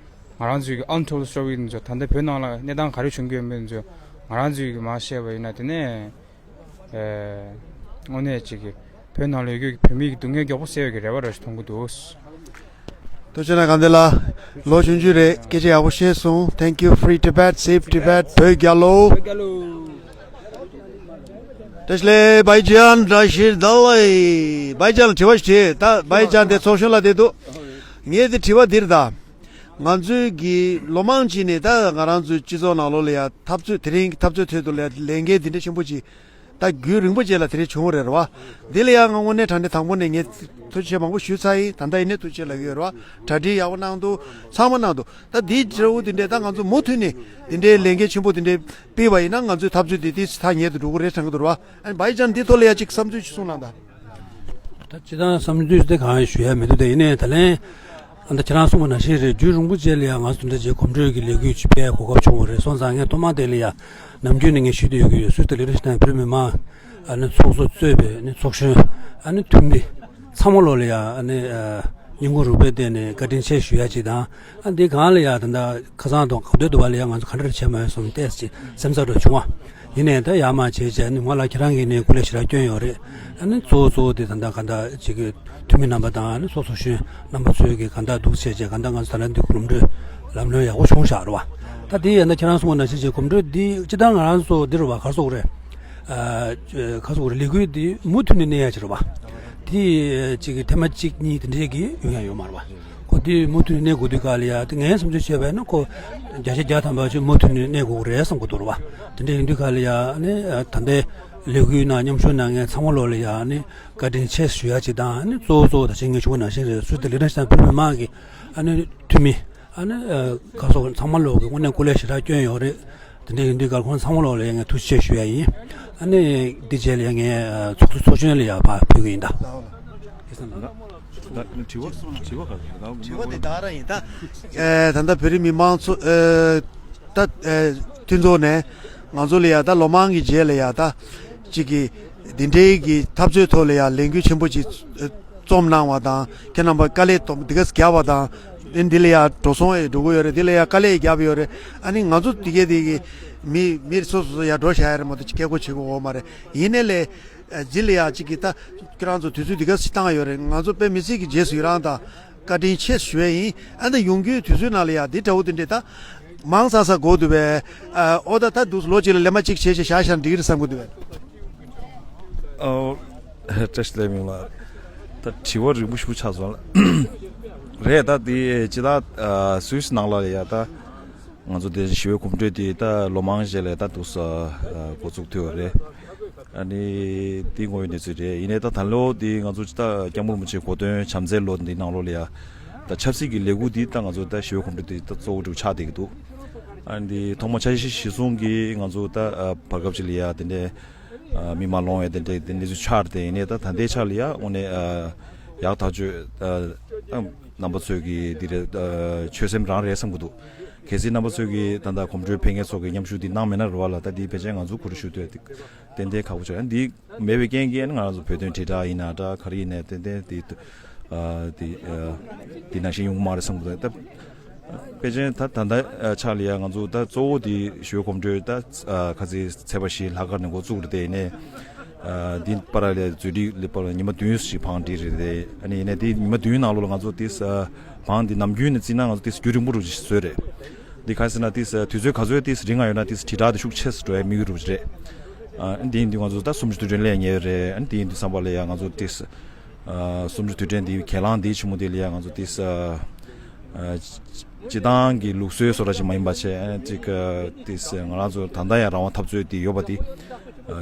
ང་རང་ཚོའི་གི་untold story འདི་ཚོ་ད་ལྟ་བོད་ནང་ལ་གནས་སྟངས་ག་རེ་བྱུང་གི་ཡོད་མེད་འདི་ཚོ་ང་རང་ཚོའི་གི་མར་བཤད་པ་ཡིན་ན་དེ་ནས། ཨེ། དངོས་གནས་ཅིག་གི་བོད་ནང་ལ་ཡོད་རྒྱུ་གི་བོད་མི་གི་སྡུག་བསྔལ་མགྱོགས་པོ་སེལ་བའི་གི་རེ་བ་ར་ཞིག་མཐོང་གི་འདུག་ཐུགས་རྗེ་གནང་། དགའ་ལྡན་ལགས། ལོ་ཆུང་ཆུང་རེད། སྐད་ཆ་ཡག་པོ་བཤད་སོང་། Thank you, Free Tibet, Save Tibet, བོད་རྒྱལ་ལོ། བཀྲ་ཤིས་བདེ་ལེགས། བའི་ཅན་བཀྲ་ཤིས་བདེ་ལེགས། བའི་ཅན་ལ་དྲི་བ་ཞིག་དྲིས། ད་བའི་ཅན་དེ་ཚོགས་གཞོན་ལ་བསྡད་འདུག་ངས་དེ་དྲི་བ་འདིར་ད། ང་ཚོའི་གི་ལོ་མང་ཅིག་ནས་ད་ང་རང་ཚོའི་སྤྱི་ཚོགས་ནང་ལོགས་ལ་ཡ་འཐབ་རྩོད་དེ་རིང་གི་འཐབ་རྩོད་ཐད་དུ་ལ་ལས་འགན་འདི་འདྲ་ཆེན་པོ་ཅིག་ད་རྒྱུན་རིང་པོ་རྗེས་ལ་དེ་རིང་བྱུང་བ་རེད་ར་བ། འདི་ལ་ཡང་ང་དངོས་གནས་དྲང་གནས་དང་པོ་ནས་ངས་ཐུགས་རྗེ་ཆེ་མང་པོ་ཞུས་ཚར་ཡིན། ད་ལྟ་ཡིན་ནའི་ཐུགས་རྗེ་ཆེ་ལབ་ཀྱི་ཡོད་ར་བ། གྲ་སྒྲིག་ཡག་པོ་གནང་འདུག་ཚང་མ་གནང་འདུག་ད་འདིའི་འབྲས་བུ་འདི་འདྲས་ད་ང་ཚོ་མུ་མཐུད་ནས་འདི་འདྲའི་ལས་འགན་ཆེན་པོ་འདི་འདྲས་སྤེལ་བ་ཡིན་ན་ང་ཚོའི་འཐབ་རྩོད་འདི་ཏིས་ཐག་ཉེ་དུ་འགྲོ་གི་རེད་དྲན་གྱི་འདུག་ར་བ། ཨ་ནི་བའི་ཅན་འདི་ཐོག་ལ་ཡ་གཅིག་བསམ་ཚུལ་ཅིག་གསུངས་གནང་དང་། ད་སྤྱིར་བཏང་བསམ་ཚུལ་དེ་གང་ཡང་ཞུ་ཡ་མི་འདུག་དེ་ཡིན་ནའི་ད་ལན། ཨ་ད་ཁྱེད་རང་གསུངས་པ་ནང་བཞིན་རེད། རྒྱུན་རིང་པོ་རྗེས་ལ་ཡང་ང་ཚོ་འདྲ་བྱས་གོམ་བགྲོད་ཀྱི་ལས་འགུལ་ཅིག་སྤེལ་གོ་སྐབས་བྱུང་བ་རེད། སོང་ཙང་ངས་ཐོག་མ་དེ་ལ་ཡང་ནམ་རྒྱུན་ནས་ངས་ཞུས་བསྡད་ཡོད་ཀྱི་ཡོད། སུས་དེ་ལས་རེ་ཞིག་དང་བོད་མི་མང་ཨ་ནི་ཚོགས་གཙོ་གཙོས་པའི་ནི་ཚོགས་གཞོན་ཨ་ནི་འཐུས་མི་ཚང་མ་ལོ་ལ་ཡང་ཨ་ནི་སྙིང་ཁོང་རུས་པའི་གཏིང་ནས་བཀའ་དྲིན་ཆེ་ཞུ་ཡ་ཅིག་དང་། ཨ་འདི་གང་ལ་ཡ་ད་ལྟ་ཁ་སང་དང་ག་དུས་དུ་བ་ལ་ཡ་ང་ཚོ་ག་འདྲ་བྱས་མ་ཡོད་སོང་ཏེས་ཅིག་སེམས་འཚབ་འདྲ་བྱུང་བ། ཡིན་ནའི་ད་ཡར་མར་བྱས་བྱས་ནི་ང་ལ་ཁྱེད་རང་གིས་ནི་སྐུ་ལས་ཞེ་དྲག་བསྐྱོན་ཡོད་རེད། ཨ་ནི་གཙོ་བོ་གཙོ་བོ་དེ་ད་ལྟ་ག་འདྲ་ཅིག་གི་འཐུས་མི་རྣམ་པ་དང་ཨ་ནི་ཚོགས་གཙོ་གཞོན་རྣམ་པ་ཚོས་ཀྱི་ག་འདྲ་འདུག་བྱས་བྱས་ག་འདྲ་ང་ཚོ་ད་ལན་འདི་གོམ་བགྲོད་ལམ་ལྷོད་ཡག་པོ་བྱུང་བཞག་རེད་བ། ད་དེ་ཡིན་ན་ཁྱེད་རང་གསུངས་པ་ནང་བཞིན་བྱས་གོམ་བགྲོད་འདི་སྤྱིར་བཏང་ང་རང་ཚོ་འདི་རེད་བ་ག་རེ་ཟེར་དགོས་རེད། ཨ་ག་རེ་ཟེར་དགོས་རེད། ལས་འགུལ་འདི་མུ་མཐུད་ནས་གནས་ཡ་ཅིག་རེད་བ། དེ་ཅིག་གི་ཐེངས་མ་གཅིག་གཉིས་དེ་འདྲས་ཀྱི་ཡོང་ཡ་ཡོད་མ་རེད་བ། གོ་ དེ་མུ་མཐུད་ནས་གནས་དགོས་དུས་ག་ལ་ཡ་དེ་ངའི་བསམ་ཚུལ་བྱས་པས་ན་ཁོ་བརྒྱ་ཆ་བརྒྱ་ཐམ་པ་ཅིག་མུ་མཐུད་ནས་གནས་དགོས་ཀྱི་རེད་བསམ་གྱི་འདུག་རེད་བ། དེ་འདྲ་ཡིན་དུས་ག་ལ་ཡ་ནི་ད་ལྟའི་ལས་འགུལ་ནང་མཉམ་ཞུགས་གནང་མཁན་ཚང་མ་ལོག་ལ་ཡ་ནི་བཀའ་དྲིན་ཆེ་ཞུ་ཡ་ཅིག་དང་ནི་གཙོ་བོ་གཙོ་བོ་ད་ཅིག་ངས་ཞུ་བ་ནང་བཞིན་རེད། སུ་དེ་ལི་ཀྲན་ཤི་ཏན་བོད་མི་མང་གི་ཨ་ནི་འཐུས་མི་ཨ་ནི་ཁ་སོགས་ཚང་མ་ལོག་གི་དངོས་གནས་སྐུ་ལས་ཞེ་དྲག་བསྐྱོན་ཡོད་རེད། དེ་འདྲ་ཡིན་དུས་ག་ལ་ཁོང་ཚང་མ་ལོག་ལ་ཡ་ངས་ཐུགས་རྗེ་ཆེ་ཞུ་ཡ་ཡིན། ཨ་ནི་འདི་རྗེས་ལ་ཡ་ངས་ཚོགས་གཙོ་ཚོགས་གཞོན་ལ་ཡ་ཕར་ཕུལ་གི་ཡིན་ད། དྲི་བ་དྲི་བ་ག་རེ་ད་དྲི་བ་དེ་ད་ར་ཡིན་ད། ཨེ་ད་ལྟ་བོད་རིགས་མི་མང་ཚོ་ཨེ་ད་ཨེ་མཐུན་ཚོགས་ནས་ང་ཚོ་ལ་ཡ་ད་ལོ་མང་གི་རྗེས་ལ་ཡ་ད་གཅིག་གི་འདི་འདྲའི་གི་འཐབ་རྩོད་ཐོག་ལ་ཡ་ལས་འགུལ་ཆེན་པོ་ཅིག་ཨེ་རྩོམ་གནང་བ་དང་ཁྱེད་རྣམ་པ་དཀའ་ལས་དང་འདི་ག་རྒྱབ་པ་དང་ཨེ་འདི་ལ་ཡ་འགྲོ་སོང་ཨེ་འགྲོ་གི་ཡོད་རེད། འདི་ལ་ཡ་དཀའ་ལས་རྒྱབ་ཡོད་རེད། ཨ་ནི་ང་ཚོ་འདི་གའི་འདི་གི་མི་མི་སོ་སོ་སོ་ཡ་འགྲོ་བཞག་ཡ་རེད་མ་གཏོགས་སྐད་ཁོ་བྱེད་དགོས་འོ་མ་རེད། ཡིན་ནའི་ལས། ཨ་ཟི་ལ་ཡ་གཅིག་གིས་ད་ཁྱེད་རང་ཚོ་དུས་ཚོད་འདི་ག་ཞིག་བཏང་ཡོད་རེད། ང་ཚོ་དཔེ་མི་སྲིད་ཀྱི་རྗེས་སུ་ཡི་རང་དང་བཀའ་དྲིན་ཆེ་ཞུ་ཡས་ཡིན། ཨ་ནི་ཡོང་རྒྱུའི་དུས་ཚོད་ནང་ལ་ཡ་འདི་འདྲ་བོ་དེ་འདྲས་ད་མང་ཙག་ཙག་དགོས་འདུག་པས། ཨ་ཨོ་ད་ད་འདུག་ལོ་གཅིག་ལ་ལས་མ་གཅིག་བྱས་བྱས་བཞག་བཞག་འགྲིག་གི་རེད་བསམ་གི་འདུག་པས། ཨོ། བཀྲ་ཤིས་བདེ་ལེགས་མིང་ལ། ད་དྲི་བ་རིང་པོ་ཞིག་ཆགས་སོང་ལ། རེད་ད་འདི་ཇི་ལྟར་སུད་སི་ནང་ལ་ཡ་ད། ང་ཚོ་དེ་ཞི་བའི་གོམ་བགྲོད་དེ་ད་ལོ་མང་རྗེས་ལ་ད་འདུག་ས་འགོ་བཙུགས་ཐུབ་པ་རེད། ཨ་ནི་དེ་དངོས་ཡོད་གནས་ཚུལ་རེད། ཡིན་ནའི་ད་ད་ལོ་དེ་ང་ཚོ་ད་སྐྱབས་མགོན་རིན་པོ་ཆེ་གོ་སྟོན་བྱམས་བརྩེའི་ལོ་འདི་ནང་ལོགས་ལ་ཡ་ད་ཆབ་སྲིད་ཀྱི་ལས་འགུལ་འདི་ད་ང་ཚོ་ད་ཞི་བའི་གོམ་བགྲོད་དེ་ད་གཙོ་བོ་སྒྲུབ་ཆགས་བསྡད་ཀྱི་འདུག་ཨ་ནི་དེ་ཐོག་མ་འཆར་གཞི་གཞིར་བཟུང་གིས་ང་ཚོ་ད་བར་སྐབས་ཅིག་ལ་ཡ་དེ་འདྲའི་མི་མ་ལོང་བའི་དེ་འདྲའི་དེ་གནས་ཚུལ་ཆགས་ཏེ། ཡིན་ནའི་ད་ད་ལྟའི་ཆ་ལ་ཡ་དངོས་གནས་ཡག་ཐག་ཆོད་ད་རྣམ་པ་ཚོས་ཀྱི་འདི་རེད། ཆོད་སེམས་རང་རེད་བསམ་གྱི་འདུག་གལ་སྲིད་རྣམ་པ་ཚོས་ཀྱིས་ད་ལྟ་གོམ་བགྲོད་ཕེབས་མཁན་ཚོ་གིས་མཉམ་ཞུགས་འདི་གནང་མེད་ན་རེད་བ་ལ། ད་འདི་ཕལ་ཆེར་ང་ཚོ་གོ་སྒྲིག་ཞུ་དུས་ཏན་ཏན་ཁག་པོ་ཆགས། འདི་མེད་པའི་རྐྱེན་གྱིས་ང་རང་ཚོ་བོད་དོན་དྲིལ་བསྒྲགས་ཡིན་ན་འདྲ་ག་རེ་ཡིན་ནའི་ཏན་ཏན་འདི་འདི་འདི་ནང་བཞིན་ཡོང་གི་མ་རེད་བསམ་གྱི་འདུག་ད་ཕལ་ཆེར་ད་ད་ལྟ་ཆ་ལ་ཡ་ང་ཚོ་ད་གཙོ་བོ་འདི་ཞི་བའི་གོམ་བགྲོད་ད་ཁ་སང་ཚེས་པ་བཞི་ལྷག་དཀར་ནས་འགོ་བཙུགས་རེད། དེ་ཡིན་ནའི་འདི་བར་ལ་མཛོད་སྒྲིག་ལ་བར་ཉི་མ་བདུན་ཞིག་བང་སྒྲིག་རེད་དེ། ཨ་ནི་ཡིན་ནའི་དེ་ཉི་མ་བདུན་ནང་ལོགས་ལ་ང་ཚོ་དེ་བང་འདི་ནམ་རྒྱུན་ནས་བརྩིས་ན་ང་ཚོ་དེ་རྒྱུན་རིང་པོ་རུ་ཞིག་བཟོས་རེད། འདི་ག་རེ་ཟེར་ན་དེ་དུས་ཚོད་ག་ཚོད་དེ་རིང་ང་ཡོད་ན་དེ་དྲིལ་བསྒྲགས་དེ་ཤུགས་ཆེ་སུ་འགྲོ་ཡ་དམིགས་ཡུལ་རུ་རེད། ཨ་འདི་ཡིན་དུས་ང་ཚོ་ད་གསུམ་བཅུ་དུས་དྲན་སླེབས་ཉེ་རེད། ཨ་འདི་ཡིན་དུས་བསམ་པ་ལ་ཡ་ང་ཚོ་དེ་གསུམ་བཅུ་དུས་དྲན་འདི་གྱེན་ལངས་འདི་ཆེན་མོ་འདི་ལ་ཡ་ང་ཚོ་དེ་སྤྱི་བཏང་གི་ལུགས་སྲོལ་བཟོ་འདྲ་ཞིག་མ་ཡིན་པ་བྱས། ཨ་ཅིག་དེ་ང་རང་ཚོ་ད་ལྟ་ཡང་རང་དབང་འཐབ་རྩོད་འདི་ཡོད་པ་འདི་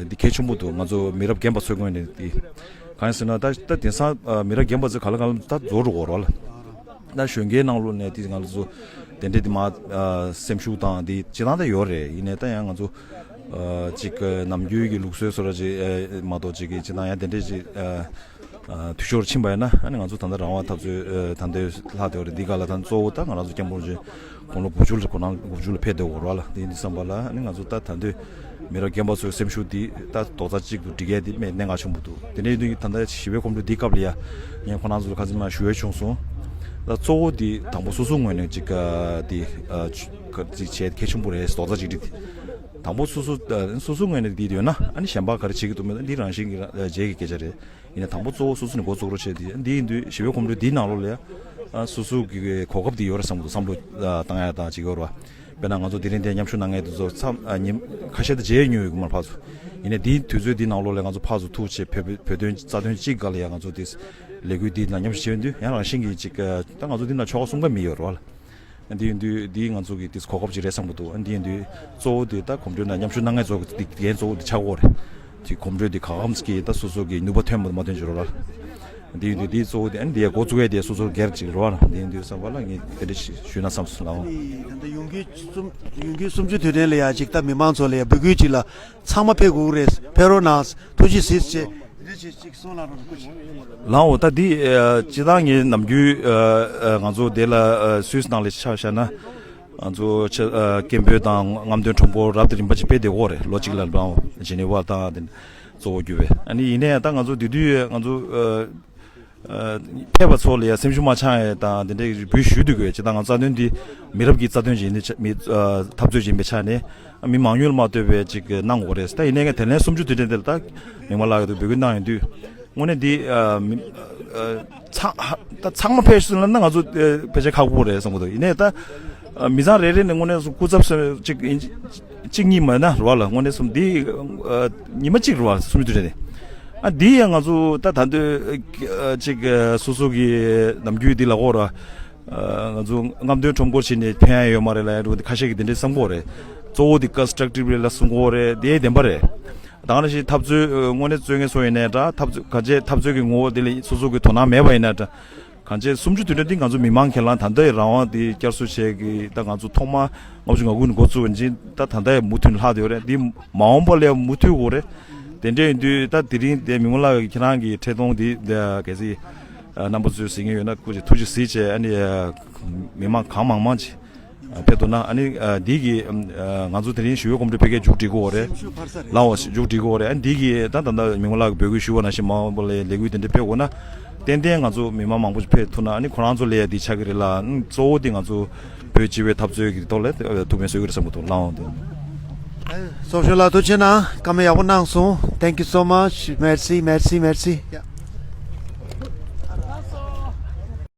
འདི་གལ་ཆེན་པོ་འདུག་ང་ཚོ་མི་རབས་རྒན་པ་ཚོའི་ངོས་ནས་འདི་གང་ཡིན་ཟེར་ན་ད་ད་དེང་སང་མི་རབས་རྒན་པ་ཚོ་ག་ལ་ག་ལ་ད་རྫོགས་འགྲོ་གི་རེད་བ་ལ། ད་གཞོན་སྐྱེས་ནང་ལོགས་ནས་དེ་ང་ཚོ་དེ་འདྲས་དེ་མ་སེམས་ཤུགས་དང་དེ་ཅི་ཐང་ད་ཡོད་རེད། ཡིན་ནའི་ད་ཡང་ང་ཚོ་ཅིག་ནམ་རྒྱུན་གྱི་ལུགས་སྲོལ་བཟོ་འདྲ་ཅིག་མ་གཏོགས་ཅིག་གི་ཅི་ཐང་ཡང་དེ་འདྲས་ཅིག་འཐུས་ཤོར་ཕྱིན་པ་ཡིན་ན། ཨ་ནི་ང་ཚོ་ད་ལྟ་རང་དབང་འཐབ་རྩོད་ད་ལྟའི་ལྷག་བསྡད་པ་རེད། འདི་ག་ལ་ད་གཙོ་བོ་ད་ང་རང་ཚོ་སྐྱབས་མགོན་རིན་པོ་ཆེ་དགུང་ལོ་དགུ་བཅུ་ལ་དགུང་ལོ་དགུ་བཅུ་ལ་ཕེབས་བསྡད་ཡོད་རེད་བ་ལ། དེ་ཡིན་དུས་བསམ་པ་ལ་ཨ་ནི་ང་ཚོ་ད་ད་དུང་མི་རབས་རྒན་པ་ཚོའི་སེམས་ཤུགས་འདི་ད་རྡོག་རྩ་གཅིག་ཏུ་སྒྲིལ་ཡས་འདི་དམིགས་གནད་འགག་ཆེན་པོ་འདུག་དེ་འདྲ་ཡིན་དུས་ད་ལྟ་ཞི་བའི་གོམ་བགྲོད་འདིའི་སྐབས་ལ་ཡ་ངས་ཁོང་རྣམ་ཚོ་ལ་ཁ་སང་མ་ཞུ་ཡས་བྱུང་སོང་། ད་གཙོ་བོ་འདི་དང་པོ་སོ་སོའི་ངོས་ནས་ཅིག་འདི་ཅིག་བྱས་གལ་ཆེན་པོ་རེད། རྡོག་རྩ་གཅིག་སྒྲིལ་དེ་དང་པོ་སོ་སོ་སོ་སོའི་ངོས་ནས་འདི་ཡོད་ན་ཨ་ནི་གཞན་པ་ག་རེ་བྱེད་ཀྱི་འདུག་མེད་ན་འདི་རང་བཞིན་གྱི་རང་རྗེས་ཀྱི་སྐད་ཆ་རེད། ཡིན་ན་དང་པོ་གཙོ་བོ་སོ་སོ་ནས་འགོ་བཙུགས་རོགས་བྱས་ཏེ། འདི་ཡིན་དུས་ཞི་བའི་གོམ་བགྲོད་འདིའི་ནང་ལོགས་ལ་ཡང་སོ་སོ་གི་གོ་སྐབས་འདི་ཡོད་རེད་བསམ་གི་འདུག་བསམ་བློ་བཏང་ཡ་དང་ཅིག་ཡོད་རེད་བ། དཔེར་ན་ང་ཚོ་དེ་རིང་འདིར་མཉམ་ཞུགས་གནང་མཁན་དེ་ཚོ་མཚམས་ཉིན་ཁ་ཤས་དེ་མཇལ་མྱོང་ཡོད་གི་མ་རེད་ཕར་ཚུར། ཡིན་ནའི་འདིའི་དུས་ཚོད་འདིའི་ནང་ལོགས་ལ་ང་ཚོ་ཕར་ཚུར་ཐུག་བྱས་བོད་བོད་བོད་དོན་རྩ་དོན་གཅིག་སྒང་ལ་ཡང་ང་ཚོ་དེ་ལས་འགུལ་འདིའི་ནང་མཉམ་ཞུགས་བྱས་ཡོང་དུས་ཡང་རང་བཞིན་གྱིས་ཅིག་ད་ང་ཚོ་འདི་ནང་ཆོལ་ཁ་གསུམ་ཀ་མི་ཡོད་རེད་བ་ལ། འདི་ཡིན་དུས་འདི་ང་ཚོ་གི་ཏིས་གོ་སྐབས་ཅིག་རེད་བསམ་གྱི་འདུག་འདི་ཡིན་དུས་གཙོ་བོ་དེ་ད་གོམ་བགྲོད་ནང་མཉམ་ཞུགས་གནང་མཁན་ཚོ་གི་འགན་གཙོ་བོ་དེ་ཆགས་ཀྱི་ཡོད་རེད། དེ་གོམ་བགྲོད་དེ་གང་འཚམ་གྱིས་ད་སོ་སོ་གི་ནུས་པ་ཐོན་པ་མ་ཐོན་ཅིག་རོགས་ལ། འདི་ཡིན་དུས་འདི་གཙོ་བོ་དེ་ཨ་ནི་འདི་ཡ་འགོ་བཙུགས་ཡས་དེ་སོ་སོ་སྒེར་ཅིག་རོགས་ལ། འདི་ཡིན་དུས་བསམ་པ་ལ་ངས་དེ་འདྲ་ཞིག་ཞུས་ན་བསམ་སོང་ལགས། ཨ་ནི་ད་ལྟ་ཡོང་རྒྱུའི་གསུམ་ཡོང་རྒྱུའི་གསུམ་བཅུ་དུས་དྲན་ལ་ཡ་ཅིག་ད་མི་མང་ཚོ་ལ་ཡ་འབོད་སྐུལ་ཅིག་ལ་ཚང་མ་ཕེབས་དགོས་ཀྱི་རེད། ཕེབས་རོགས་གནང་། ཐུགས་རྗེ་གཟིགས་བྱས། ལགས་འོ། ད་འདི་ཨ་སྤྱིར་བཏང་ངས་ནམ་རྒྱུན་ཨ་ཨ་ང་ཚོ་འདི་ལ་ཨ་སུད་སི་ནང་ལ་ཆ་བཞག་ན་ང་ཚོ་ཆ་ཨ་སྐད་འབོད་དང་རྔམ་སྟོན་ཁྲོམ་སྐོར་རབ་དང་རིམ་པ་ཅིག་སྤེལ་བསྡད་ཡོད་རེད། ལོ་གཅིག་ལ་ལབ་འོ་ཇི་ནི་ཝ་དང་དེ་གཙོ་བོ་གྱུར་པའི། ཨ་ནི་ཡིན་ནའི་ད་ང་ཚོ་དེ་དུས་ང་ཚོ་ཨ་ཨ་ཕེབས་པ་ཚོ་ལ་ཡ་སེམས་ཤུགས་མ་ཆག་ཡ་དང་དེ་འདྲའི་འབོད་ཞུ་འདུག་གི། སྤྱིར་བཏང་ང་རྩ་དོན་འདི་མི་རབས་ཀྱི་རྩ་དོན་ཅིག་ཡིན་དུས་ཆ་མི་ཨ་འཐབ་རྩོད་ཅིག་ཡིན་པའི་ཆ་ནས། མི་མང་ཉུང་ལ་མ་ལྟོས་པའི་ཅིག་གནང་དགོས་རེད། ད་ཡིན་ནའི་ངས་དེ་ལན་སུམ་ཅུ་དུས་དྲན་དེ་ལ་ད་མི་མང་ལ་ཡོད་དུ་འབོད་སྐུལ་གནང་ཡོང་དུས་དངོས་གནས་འདི་ཨ་མི་ཨ་ཚང་ཧ་ད་ཚང་མ་ཕེབས་སོང་ལབ་ན་ང་ཚོ་ཨ་ཕལ་ཆེར་ཁག་པོ་རེད་བསམ་གྱི་འདུག་ཡིན་ནའི་ད་ཨ་མི་ཚང་རེ་རེ་ནས་དངོས་གནས་སུ་སྐུ་ཚབ་སུ་ཅིག་ཡིན་གཅིག་གཉིས་མ་ཡིན་ན་རེད་བ་ལ། དངོས་གནས་སུ་འདི་ཨ་ཉི་མ་གཅིག་རེད་བ་སུམ་ཅུ་དུས་དྲན་དེ། ཨ་འདི་ཡང་ང་ཚོ་ད་ད་འདོད་ཨ་ཅིག་ཨ་སོ་སོ་གི་ནམ་རྒྱུན་འདི་ལ་འོ་ར། ང་ཚོ་རྔམ་སྟོན་ཁྲོམ་སྐོར་བྱས་ནས་ཕན་ཡ་ཡོད་མ་རེད་ལབ་ཡ་འདྲ་བོ་དེ་ཁ་ཤས་ཀྱིས་དེ་འདྲའི་བསམ་གྱི་ཡོད་རེད། གཙོ་བོ་དེ་ཀོན་སི་ཊྲག་ཊིབ་ལི་ལབ་གསུང་གི་ཡོད་རེད། དེ་བདེན་པ་རེད། ད་ག་ནང་བཞིན་འཐབ་རྩོད་དངོས་གནས་རྩོད་མཁན་ཚོ་ཡིན་ནའི་འདྲ། འཐབ་རྩོད་གང་བྱས་འཐབ་རྩོད་ཀྱི་ངོ་བོ་དེ་ལ་སོ་སོ་གི་དོ་སྣང་མེད་པ་ཡིན་ནའི་འདྲ། གང་བྱས་སུམ་ཅུ་དོན་གྲངས་འདི་ང་ཚོ་མི་མང་ཁས་བླངས་ད་ལྟའི་རང་དབང་དེ་བསྐྱར་གསོ་བྱས་ཀྱི་ད་ང་ཚོ་ཐོག་མ་ལྔ་བཅུ་ང་དགུ་ནས་འགོ་བཙུགས་པ་ཡིན་ཅིང་ད་ད་ལྟ་ཡང་མུ་མཐུད་ལྷག་བསྡད་ཡོད་རེད། འདི་མ་འོངས་པ་ལ་ཡང་མུ་མཐུད་དགོས་རེད། དེ་འདྲ་ཡིན་དུས་ད་དེ་རིང་དེ་མི་མང་ལགས་ཁྱེད་རང་གི་འཕྲིན་གཏོང་འདི་གལ་སྲིད་རྣམ་པ་ཚོས་གཟིགས་མཁན་ཡོད་ན་སྐུ་མཁྱེན་ཐུགས་རྗེ་གཟིགས་བྱས། ཨ་ནི་མི་མང་གང་མང་མང་ཅིག་ཕེབས་ཐུབ་ན། ཨ་ནི་འདི་གི་ང་ཚོ་དེ་རིང་ཞི་བའི་གོམ་བགྲོད་ཕལ་སྐད་མཇུག་སྒྲིལ་དགོས་རེད། ལའོ་མཇུག་སྒྲིལ་དགོས་རེད། ཨ་ནི་འདི་གི་ད་ད་ལྟ་མི་མང་ལགས་ཀྱིས་འབོད་སྐུལ་ཞུས་པ་ནང་བཞིན་མ་འོངས་པ་ལ་ལས་འགུལ་དེ་འདྲ་སྤེལ་དགོས་ན། ཏན་ཏན་ང་ཚོ་མི་མང་མང་པོ་ཞིག་ཕེབས་ཐུབ་ན། ཨ་ནི་ཁོ་རང་ཚོ་ལ་ཡ་འདི་ཆགས་ཀྱི་རེད་ལ། གཙོ་བོ་དེ་ང་ཚོ་བོད་སྤྱི་པའི་འཐབ་རྩོད་ཀྱི་ཐོག་ལ་ཐུགས་ཕན་གསོས་ཀྱི་རེད་བསམ་གྱི་འདུག་ལའོ། དེ། སོག་ཤོ་ལགས་ཐུགས་རྗེ་གནང་། བཀའ་མོལ་ཡག་པོ་གནང་སོང་། Thank you so much. Merci, merci, merci. Yeah.